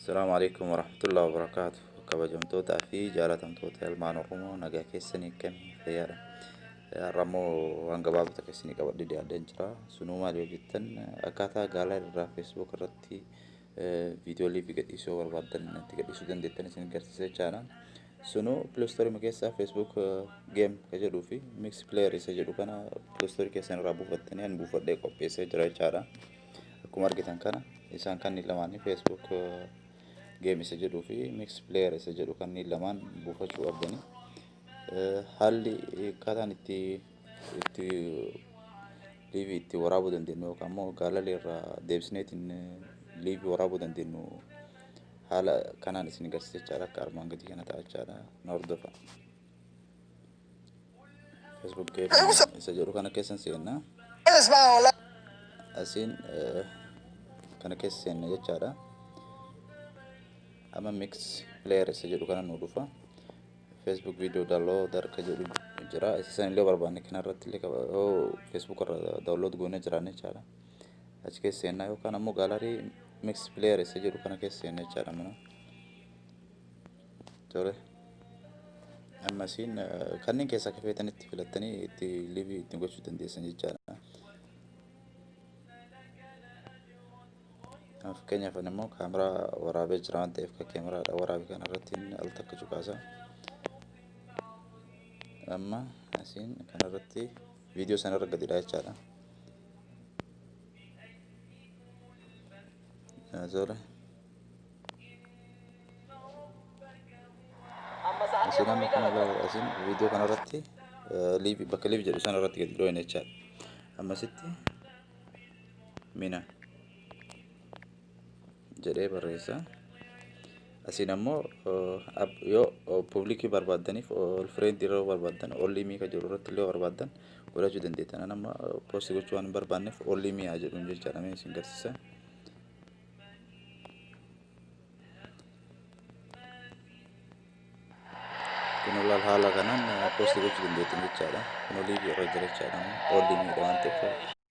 Assalaamu alaikum warahmatullahi wabarakaatu. Kabajamtootaa fi jaalatamtoota ilmaan Oromoo, nagaa keessanii, akkamii, fayyaadha? Har'a immoo waan gabaabaa tokko isinii qabadhee dhiyaadheen jira. Sunuu maal yoo jettan, akkaataa gallery irraa Facebook irratti viidiyoo live gadhiisuu yoo barbaaddan itti gadhiisuu dandeettan isin agarsiisa jechaadha. Sunuu Play Store keessaa Facebook Game ka jedhuu fi Mix Player isa jedhu kana Play Store keessan irraa buufattanii, ani buufadhee qopheessee jira jechaadha. Akkuma argitan kana isaan kanneen lamaanii, Facebook Game isa jedhuu fi Mix Player isa jedhu kanneen lamaan buufachuu qabdanii. Haalli akkaataan itti live itti waraabuu dandeenyu yookaan immoo gallery irraa deebisneetiin live waraabuu dandeenyu haala kanaan isin agarsiisa jechaadha. Akka armaan gadii kana ta'a jechaadha. Na hordofa. Facebook Game isa jedhu kana keessan seenna. Asiin kana keessa seenna jechaadha. Amma Mix Player isa jedhu kana nu dhufa. Facebook video downloader ka jedhu jira. Isa san illee barbaanne kana irratti illee Facebook irra download goonee jiraanne jechaadha. Achi keessa seenna yookaan ammoo gallery Mix Player isa jedhu kana keessa seenna jechaadha mana. Tole. Amma isiin kanneen keessaa akka feetanitti filattanii itti live ittiin gochuu dandeessan jechaadha. Fakkeenyaaf ani immoo kaameraa waraabee jira waan ta'eef, kan kaameraadha waraabe kana irratti al takka cuqaasa. Amma asiin kanarratti viidiyoo sanarra gadidha jechaadha. Tole. Asiin amma kana ilaalu, asiin viidiyoo kanarratti live, bakka live jedhu sanarratti gadi dhooyne jechaadha. Ammasitti mina jedhee barreessa. Asiin ammoo yoo public barbaaddaniif, all friend irra barbaaddan, only me ka jedhu irratti illee barbaaddan godhachuu dandeettan. Ani amma post gochuu waan hin barbaanneef only me haa jedhuun jechaadha. Mee isin garsiisa. Kun olaal haala kanaan post gochuu dandeettan jechaadha. Kun live irra jira jechaadha. Only me dha waan ta'eef.